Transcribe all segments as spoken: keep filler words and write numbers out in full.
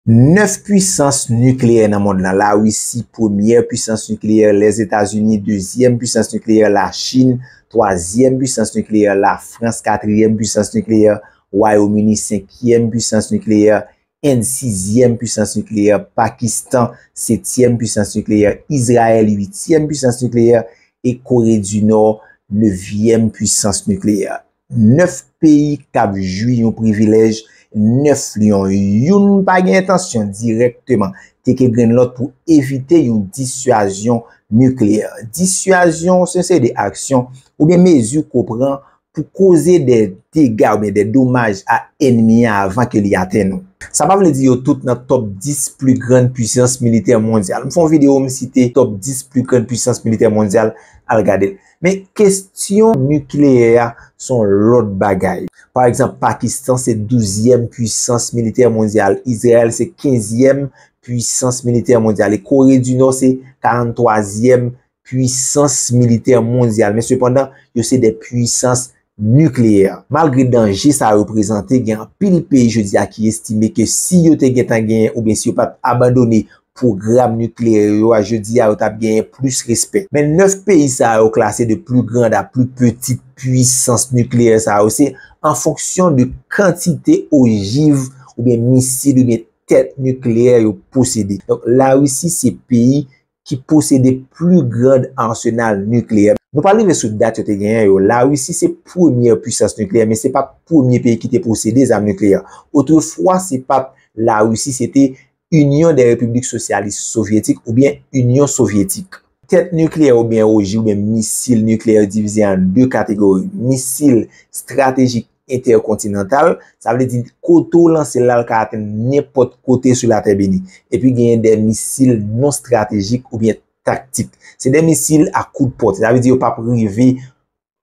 Nèf pwisans nikleyè nan mond lan. Larisi, premyè pwisans nikleyè, Lèzetazini, dezyèm pwisans nikleyè, Lachin, twazyèm pwisans nikleyè, Lafrans, katriyèm pwisans nikleyè, Wayòm Ini, senkyèm pwisans nikleyè, End, sizyèm pwisans nikleyè, Pakistan, setyèm pwisans nikleyè, Izrayèl, uityèm pwisans nikleyè, e Kore di Nò, nevyèm pwisans nikleyè. Nèf peyi k ap jwi yon privilèj nèf lyon. Youn pa gen entansyon dirèkteman teke grenn lòt pou evite yon disyazyon nikleyè. Disyazyon se yon seri de aksyon oubyen mezi ke w pran pou koze de dega oubyen de domaj a ènmi an avan ke li atenn ou. Sa pa vle di yo tout nan top dis pli grann pwisans militè mondyal. M fè yon videyo, m site top dis pli grann pwisans militè mondyal, al gade l. Men kesyon nikleyè a se yon lòt bagay. Pa egzanp, Pakistan se douzyèm pwisans militè mondyal, Izrayèl se kenzyèm pwisans militè mondyal, e Kore di Nò se karanntwazyèm pwisans militè mondyal. Men sepandan, yo se de pwisans nikleyè. Malgre danje sa reprezante, gen anpil peyi jodi a ki estime ke si yo te gentan genyen oubyen si yo pa t abandone pwogram nikleyè yo a, jodi a yo t ap genyen plis respè. Men nèf peyi sa yo klase de plus grande à plus petite puissance nucléaire sa yo, se an fonksyon de kantite ojiv oubyen misil oubyen tèt nikleyè yo posede. Donk, Larisi se peyi ki posede pli grand arsenal nikleyè. Nou pral rive sou dat yo te genyen yo. Larisi se premyè pwisans nikleyè, men se pa t premye peyi ki te posede zam nikleyè. Otrefwa, se pa t Larisi, se te Inyon dè Repiblik Sosyalis Sovyetik oubyen Inyon Sovyetik. Tèt nikleyè oubyen oji oubyen misil nikleyè divize an de kategori. Misil estratejik entèkontinantal, sa vle di kote w lanse l la, l ka atenn nenpòt kote sou latè beni. Epi genyen de misil non estratejik oubyen taktik. Se de misil a kout pòt, sa vle di yo p ap rive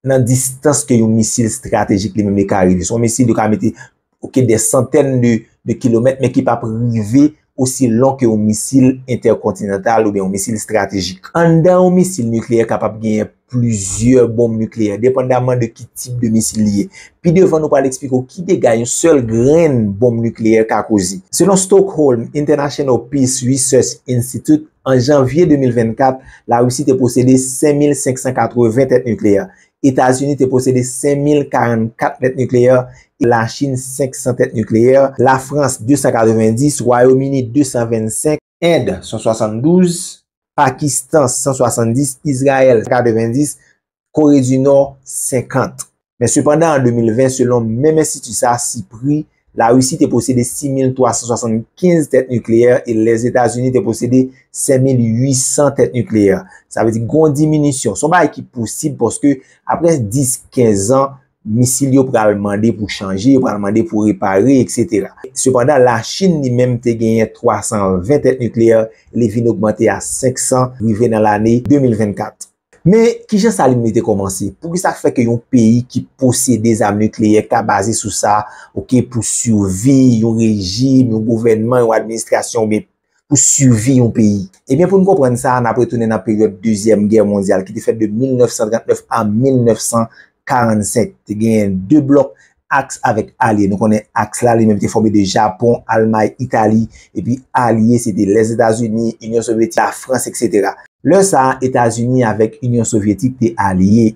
nan distans ke yon misil estratejik li menm li ka rive. Se yon misil yo ka mete, oke, de santèn de, de kilomèt, men ki p ap rive osi lon ke yon misil entèkontinantal oubyen yon misil estratejik. Anndan yon misil nikleyè kapab genyen plizyè bonm nikleyè, depandaman de ki tip de misil li ye. Pi devan, nou pral eksplike w ki dega yon sèl grenn bonm nikleyè ka koze. Selon Stockholm International Peace Research Institute, an janvye de mil vennkat, Larisi te posede senk mil senk san katreven tèt nikleyè. Etazini te posede senk mil karannkat tèt nikleyè, Lachin senk san tèt nikleyè, Lafrans de san katrevenndis, Wayòm Ini de san vennsenk, End san swasanndouz, Pakistan san swasanndiz, Izrayèl katrevenndis, Kore di Nò senkant. Men sepandan, an de mil ven, selon menm enstiti sa, SIPRI, Larisi te posede sis mil twa san swasannkenz tèt nikleyè e Lèzetazini te posede senk mil uit san tèt nikleyè. Sa vle di gen yon diminisyon. Se yon bagay ki posib paske apre dis, kenz an, misil yo pral mande pou chanje, yo pral mande pou repare, etsetera. Sepandan, Lachin li menm te genyen twa san ven tèt nikleyè, li vin ogmante a senk san, rive nan lane de mil vennkat. Men, kijan sa li menm li te kòmanse? Poukisa k fè ke yon peyi ki posede zam nikleyè ka baze sou sa, oke, pou sivi yon rejim, yon gouvènman, yon administrasyon, oubyen pou sivi yon peyi? Ebyen, pou n konprann sa, n ap retounen nan peryòd Dezyèm Gè Mondyal, ki te fèt de mil nèf san trant nèf a mil nèf san karannsenk. Te genyen de blòk, aks avèk alye. Nou konnen aks la, li menm te fòme de Japon, Almay, Itali, epi alye, se te Lèzetazini, Inyon Sovyetik, Lafrans, etsetera. Lè sa a, Etazini avèk Inyon Sovyetik te alye.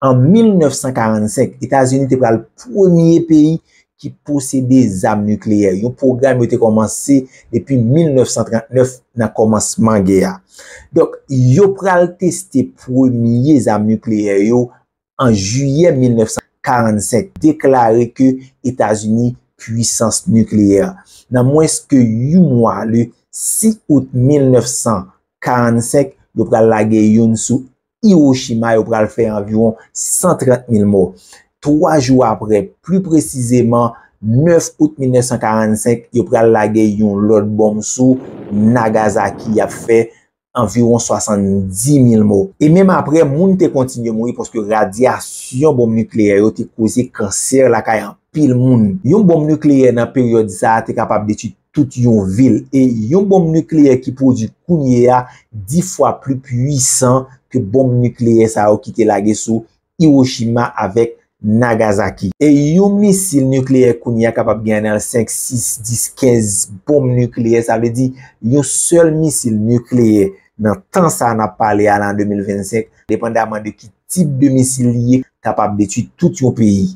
An mil nèf san karannsenk, Etazini te pral premye peyi ki posede zam nikleyè, yon pwogram yo te kòmanse depi mil nèf san trant nèf nan kòmansman gè a. Donk, yo pral teste premye zam nikleyè yo an jiyè mil nèf san karannsenk, deklare ke Etazini pwisans nikleyè. Nan mwens ke yon mwa, le sis out mil nèf san karannsenk, yo pral lage youn sou Hiroshima, yo pral fè anviwon san trant mil mò. Twa jou apre, pli presizeman, nèf out mil nèf san karannsenk, yo pral lage yon lòt bonm sou Nagasaki, y ap fè anviwon swasanndis mil mò. E menm apre, moun te kontinye mouri paske radyasyon bonm nikleyè yo te koze kansè lakay anpil moun. Yon bonm nikleyè nan peryòd sa a te kapab detwi tout yon vil. E yon bonm nikleyè ki pwodui kounye a dis fwa pli pwisan ke bonm nikleyè sa yo ki te lage sou Hiroshima avèk Nagasaki. E yon misil nikleyè kounye a kapab gen anndan l senk, sis, dis, kenz bonm nikleyè. Sa vle di, yon sèl misil nikleyè nan tan sa a n ap pale a la, an de mil vennsenk, depandaman de ki tip de misil li ye, kapab detwi tout yon peyi.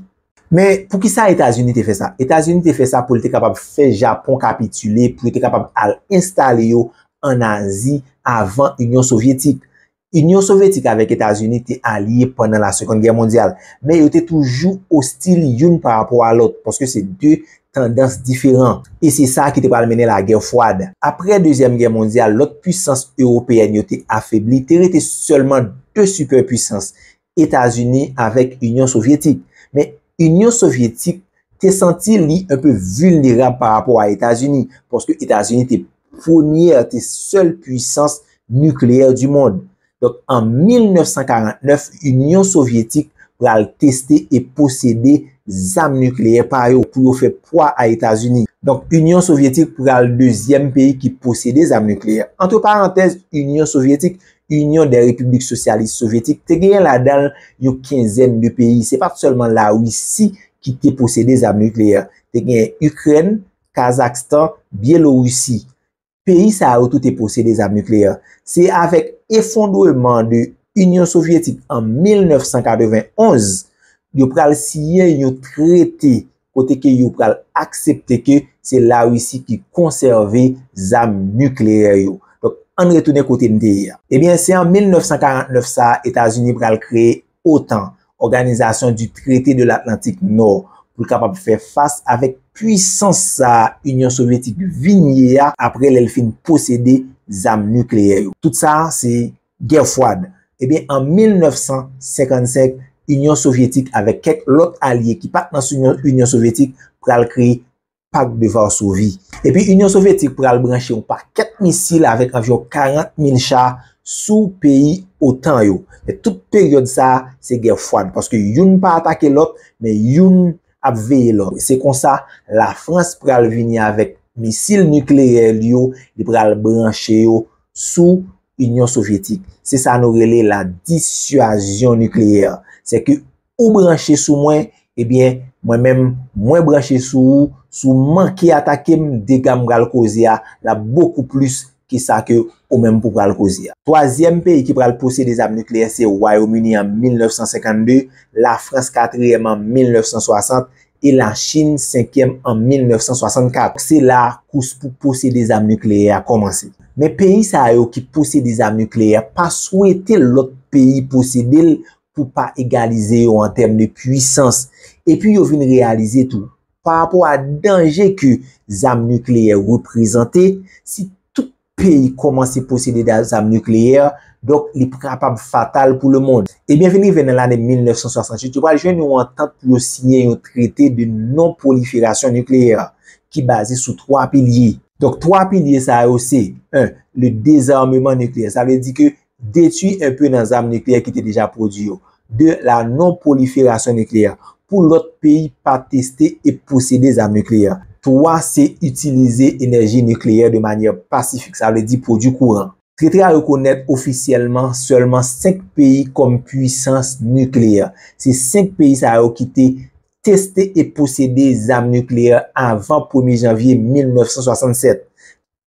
Men, poukisa Etazini te fè sa? Etazini te fè sa pou l te kapab fè Japon kapitile, pou yo te kapab al enstale yo ann Azi avan Inyon Sovyetik. Inyon Sovyetik avèk Etazini te alye pandan la Seconde Guerre mondiale, men yo te toujou ostil youn pa rapò a lòt, paske se de tandans diferan. E se sa ki te pral mennen lagè fwad. Apre Dezyèm Gè mondyal, lòt pwisans ewopeyèn yo te afebli, te rete sèlman de sipèpwisans, Etazini avèk Inyon Sovyetik. Men Inyon Sovyetik te santi li enpe vilnerab pa rapò a Etazini, paske Etazini te premyè, te sèl pwisans nikleyè di mond. Donk, an mil nèf san karant nèf, Inyon Sovyetik pral teste e posede zam nikleyè pa yo pou yo fè pwa a Etazini. Donk, Inyon Sovyetik pral dezyèm peyi ki posede zam nikleyè. Antre parantèz, Inyon Sovyetik, Inyon dè Repiblik Sosyalis Sovyetik, te genyen ladan l yon kenzèn de peyi. Se pa t sèlman Larisi ki te posede zam nikleyè. Te genyen Ikrèn, Kazakstan, Byelorisi. Peyi sa yo tou te posede zam nikleyè. Se avèk efondreman de Inyon Sovyetik an mil nèf san katrevenn onz, yo pral siyen yon trete kote ke yo pral aksepte ke se Larisi ki konsève zam nikleyè yo. Donk, ann retounen kote n te ye a. Ebyen, se an mil nèf san karant nèf sa a, Etazini pral kreye OTAN, Organisation du Traité de l'Atlantique Nord, pou l kapab fè fas avèk pwisans sa a Inyon Sovyetik vin ye a, apre lè l fin posede zam nikleyè yo. Tout sa a, se gè fwad. Ebyen, an mil nèf san senkannsenk, Inyon Sovyetik avèk kèk lòt alye ki pa t nan Inyon, Inyon Sovyetik pral kreye Pak de Varsovi. Epi Inyon Sovyetik pral branche yon pakèt misil avèk anviwon karant mil cha sou peyi OTAN yo. Men tout peryòd sa a, se gè fwad, paske youn pa atake lòt, men youn ap veye lòt. Se konsa, Lafrans pral vini avèk misil nikleyè li yo, li pral branche yo sou Inyon Sovyetik. Se sa nou rele la dissuasion nucléaire. Se ke ou branche sou mwen, ebyen, mwen menm, mwen branche sou ou. Si w manke atake m, dega m pral koze a, l ap bokou plis ke sa ke ou menm pou pral koze a. Twazyèm peyi ki pral posede zam nikleyè se Wayòm Ini an mil nèf san senkannde, Lafrans katriyèm an mil nèf san swasant, e Lachin senkyèm an mil nèf san swasannkat. Se la kous pou posede zam nikleyè a kòmanse. Men peyi sa yo ki posede zam nikleyè pa swete lòt peyi posede l pou pa egalize yo an tèm de pwisans. Epi yo vin reyalize tou, pa rapò a danje ke zam nikleyè reprezante, si tout peyi kòmanse posede da-, zam nikleyè, donk li kapab fatal pou lemonn. Ebyen, vin rive nan lane mil nèf san swasanntuit, yo pral jwenn yon antant pou yo siyen yon trete de non-prolifération nucléaire ki baze sou twa pilye. Donk, twa pilye sa yo se, un, le désarmement nucléaire. Sa vle di ke detwi enpe nan zam nikleyè ki te deja pwodui yo. De, la non-prolifération nucléaire. Pou lòt peyi pa teste e posede zam nikleyè. Twa, se itilize enèji nikleyè de manyè pasifik, sa vle di pwodui kouran. Trete a rekonèt ofisyèlman sèlman senk peyi kòm pwisans nikleyè. Se senk peyi sa yo ki te teste e posede zam nikleyè avan premye janvye mil nèf san swasannsèt.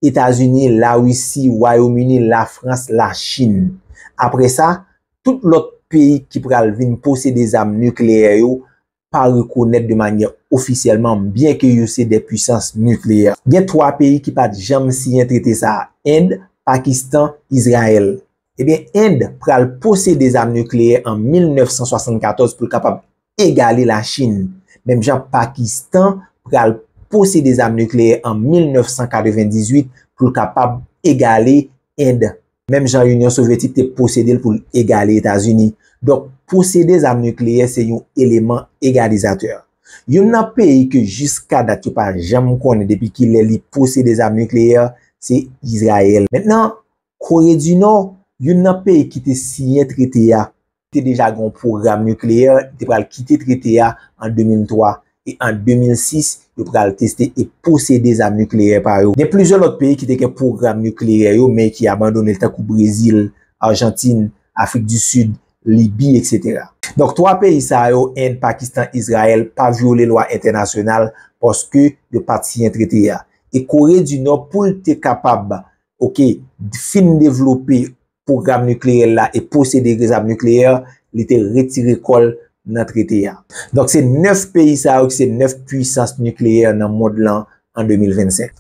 Etazini, Larisi, Wayòm Ini, Lafrans, Lachin. Apre sa, tout lòt peyi ki pral vin posede zam nikleyè yo pa rekonèt de manyè ofisyèlman, byen ke yo se de pwisans nikleyè. Gen twa peyi ki pa t janm siyen trete sa a, End, Pakistan, Izrayèl. Ebyen, End pral posede zam nikleyè an mil nèf san swasannkatòz pou l kapab egale Lachin. Menm jan Pakistan pral posede zam nikleyè an mil nèf san katrevendizuit pou l kapab egale End. Menm jan Inyon Sovyetik te posede l pou l egale Etazini. Donk, posede zam nikleyè se yon eleman egalizatè. Youn nan peyi ke jiska dat yo pa janm konnen depi kilè li posede zam nikleyè, se Izrayèl. Mentnan, Kore di Nò, youn nan peyi ki te siyen trete a, te deja gen yon pwogram nikleyè, li te pral kite trete a an de mil twa, e an de mil sis, yo pral teste e posede zam nikleyè pa yo. Gen plizyè lòt peyi ki te gen pwogram nikleyè yo, men ki abandone l, tankou Brezil, Ajantin, Afrik di Sid, Libi, etsetera. Donk, twa peyi sa yo, End, Pakistan, Izrayèl, pa vyole lwa entènasyonal paske yo pa t siyen trete a. E Kore di Nò, pou l te kapab, oke, fin devlope pwogram nikleyè l la e posede zam nikleyè, li te retire kò l nan trete a. Donk, se nèf peyi sa yo ki se nèf pwisans nikleyè nan mond lan an de mil vennsenk.